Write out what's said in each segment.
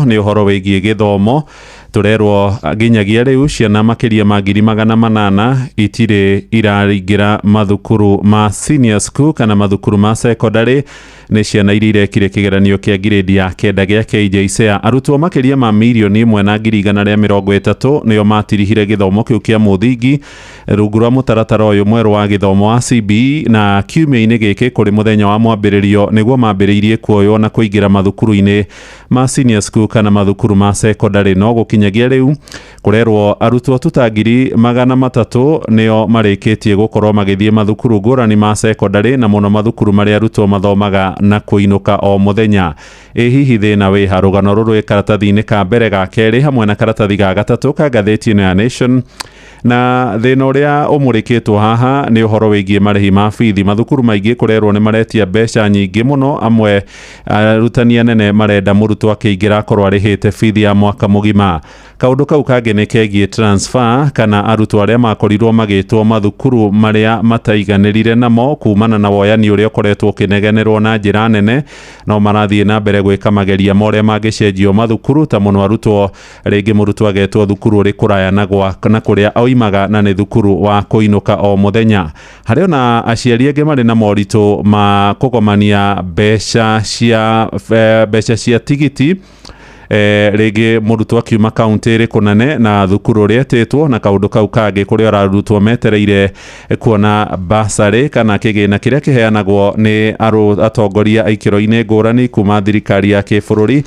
Nĩ ũhoro wĩgiĩ gĩthomo. Tũrerwo nginyagia rĩu ciana makĩria ma 800,000 itirĩ iraingĩra mathukuru ma senior school kana mathukuru ma secondary. Nĩ ciana iria irekire kĩgeranio kĩa ngirĩndi ya kenda gĩa KJSEA. Arutwo makĩria ma 1,130,000 nĩo matirihire gĩthomo kĩu kĩa mũthingi rungu rwa mũtaratara ũyũ mwerũ wa gĩthomo wa CBE, na kiumia-inĩ gĩkĩ kũrĩ mũthenya wa mwambĩrĩrio nĩguo mambĩrĩirie kuoywo na kũingĩra mathukuru-inĩ ma senior school kana mathukuru ma secondary. No gũkinyagia rĩu kũrerwo arutwo tu ta 300,000 nĩo marĩkĩtie gũkorwo magĩthiĩ mathukuru ngũrani ma secondary, na mũno mathukuru marĩa arutwo mathomaga na kũinũka o mũthenya. Ĩ hihi thĩna wĩha? Rũgano rũrũ rwĩ karatathi-inĩ ka mbere, ga kerĩ hamwe na karatathi ga gatatũ ka ngathĩti ĩno ya Nation. Na thĩna ũrĩa ũmũrĩkĩtwo haha nĩ ũhoro wĩgiĩ marĩhi ma bithi. Mathukuru maingĩ kũrerwo nĩ maretia mbeca nyingĩ mũno. Amwe arutani anene marenda mũrutwo akĩingĩra akorwo arĩhĩte bithi ya mwaka mũgima. Kaũndũ kau kangĩ nĩ kegiĩ transfer, kana arutwo arĩa makorirwo magĩtwo mathukuru marĩa mataiganĩrire namo kumana na woyani ũrĩa ũkoretwo ũkĩnegenerwo na njĩra nene, no marathiĩ na mbere gwĩka mageria ma ũrĩa mangĩcenjio mathukuru, ta mũno arutwo rĩngĩ mũrutwo agetwo thukuru ũrĩ kũraya na gwa na kũrĩa oimaga na nĩ thukuru wa kũinũka o mũthenya. Harĩ ona aciari angĩ marĩ na moritũ ma kũgomania mbeca cia tigiti, rĩngĩ mũrutwo akiuma kaunti ĩrĩkũ nene na thukuru ũrĩa etĩtwo. Na kaũndũ kau kangĩ, kũrĩa arutwo metereire kuona basarĩ kana kĩgĩna kĩrĩa kĩheanagwo nĩ atongoria a ikĩro-inĩ ngũrani kuma thirikari ya kĩbũrũri,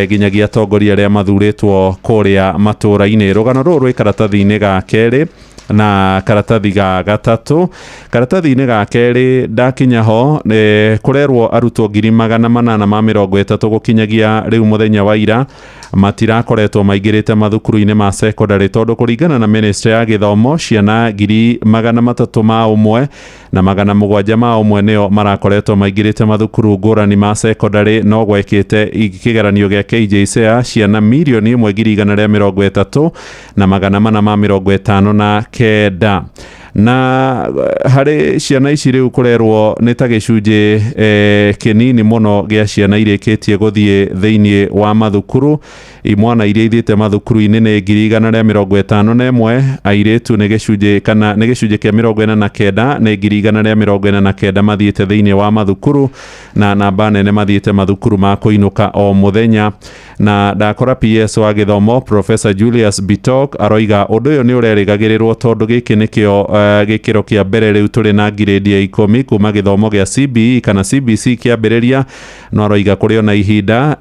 nginyagia atongoria arĩa mathurĩtwo kũrĩa matũũra-inĩ. Rũgano rũrũ rwĩ karatathi-inĩ ga kerĩ na karatathi ga gatatũ. Karatathi-inĩ ga kerĩ ndakinya ho, kũrerwo arutwo 830,000 gũkinyagia rĩu mũthenya wa ira matirakoretwo maingĩrĩte mathukuru-inĩ ma secondary, tondũ kũringana na ministry ya gĩthomo ciana 301,701 nĩo marakoretwo maingĩrĩte mathukuru ngũrani ma secondary. No gwekĩte kĩgeranio gĩa KJSEA ciana 1,130,459, na harĩ ciana ici rĩu kũrerwo nĩ ta gĩcunjĩ kĩnini mũno gĩa ciana irĩkĩtie gũthiĩ thĩinĩ wa mathukuru. Imwana iria ithiĩte mathukuru-inĩ nĩ 151,000. Airĩtu nĩ gĩcunjĩ kana nĩ gĩcunjĩ kĩa 49, nĩ 149,000 mathiĩte thĩinĩ wa mathukuru, na namba nene mathiĩte mathukuru ma kũinũka o mũthenya. Na ndakora PS wa gĩthomo Professor Julius Bitok aroiga ũndũ ũyũ nĩ ũrerĩgagĩrĩrwo, tondũ gĩkĩ nĩkĩo gĩkĩro kĩa mbere rĩu tũrĩ na ngirĩndi ya 10 kuma gĩthomo gĩa CBE kana CBC kĩambĩrĩria. No aroiga kũrĩ ona ihinda,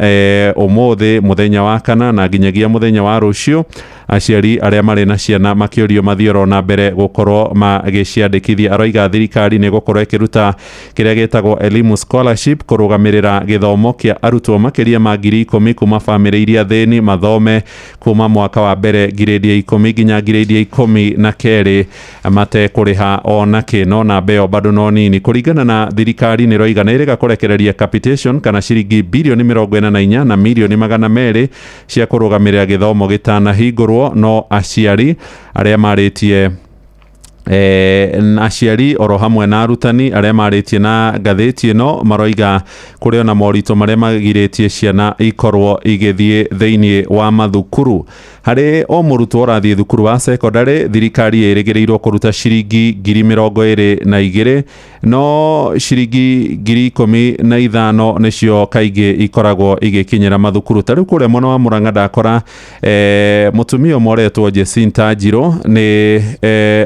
ũmũthĩ mũthenya wa kana na nginyagia mũthenya wa rũciũ, aciari arĩa marĩ na ciana makĩũrio mathiĩ oro na mbere gũkorwo magĩciandĩkithia. Aroiga thirikari nĩ gũkorwo ĩkĩruta kĩrĩa gĩtagwo Elimu Scholarship kũrũgamĩrĩra gĩthomo kĩa arutwo makĩria ma 10,000 kuma bamĩrĩ iria thĩni, mathome kuma mwaka wa mbere ngirĩndi ya 10 nginya ngirĩndi ya 12 matekũrĩha ona kĩ. No namba ĩyo bado no nini. Kũringana na thirikari, nĩ ĩroiga nĩ ĩrĩga kũrekereria capitation kana ciringi 44,200,000,000 cia kũrũgamĩrĩra gĩthomo gĩtanahingũrwo. No aciari arĩa marĩtie, aciari oro hamwe na arutani arĩa marĩtie na ngathĩti ĩno, maroiga kũrĩ ona moritũ marĩa magirĩtie ciana ikorwo igĩthiĩ thĩinĩ wa mathukuru. Harĩ o mũrutwo ũrathiĩ thukuru wa secondary, thirikari ĩrĩgĩrĩirwo kũruta ciringi 22,000, no ciringi 15,000 nĩcio kaingĩ ikoragwo igĩkinyĩra mathukuru. Ta rĩu kũrĩa mwena wa Murang'a ndakora mũtumia ũmwe ũretwo Jacinta Njirũ nĩ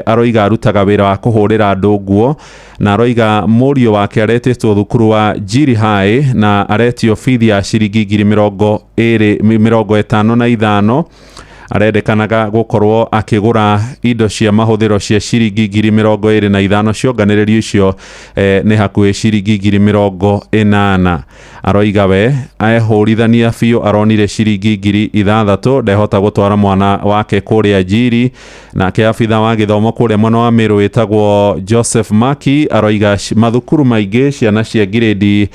aroiga arutaga wĩra wa kũhũrĩra andũ nguo, na aroiga mũriũ wake aretĩtwo thukuru wa Njiri High na aretio bithi ya ciringi 255,000. Arendekanaga gũkorwo akĩgũra indo cia mahũthĩro cia ciringi 25,000. Cionganĩrĩrio icio nĩ hakuhĩ ciringi 80,000. Aroiga we ehũrithania biũ aronire ciringi 6,000, ndehota gũtwara mwana wake kũrĩa Njiri. Nake abitha wa gĩthomo kũrĩa mwena wa Meru wĩtagwo Joseph Maki aroiga mathukuru maingĩ ciana cia ngirĩndi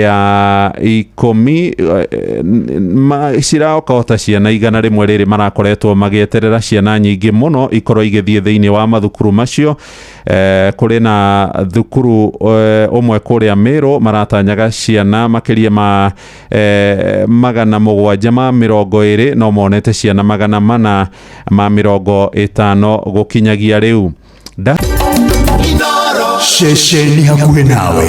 ya 10 cirokota ciana igana. rĩmwe rĩrĩ marakoretwo magĩeterera ciana nyingĩ mũno ikorwo igĩthiĩ thĩinĩ wa mathukuru macio. Kũrĩ na thukuru ũmwe kũrĩa Meru maratanyaga ciana makĩria ma 720, no monete ciana 450 gũkinyagia rĩu. Ceceni hakuhĩ nawe.